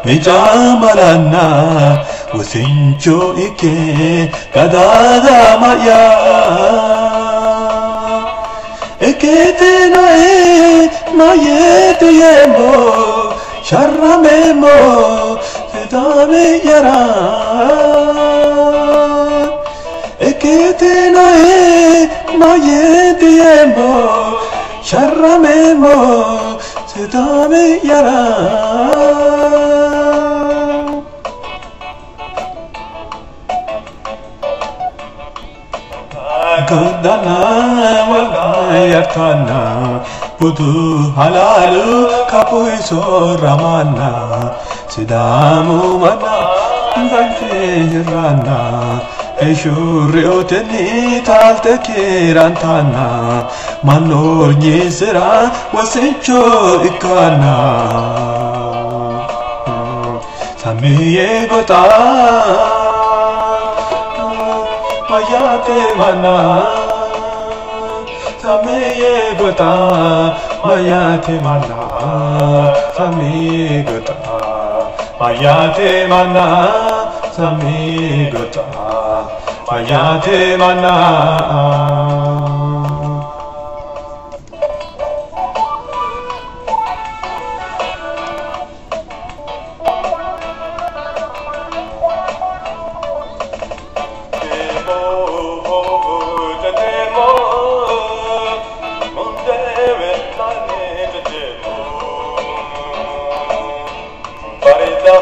Mijamalana usincho ike kadadamaya ekete nae mayete yemo sharramemo sedame yara ekete nae mayete yemo sharramemo sedame yara. Kandana walayatana budu halalu kapuiso ramana sidamu mana vantirana eshurioteni talte kirantana manornyisera wasincho ikana samiye gota mayate mana sameye gota mayate mana sameye gota mayate mana sameye gota mayate mana. Parita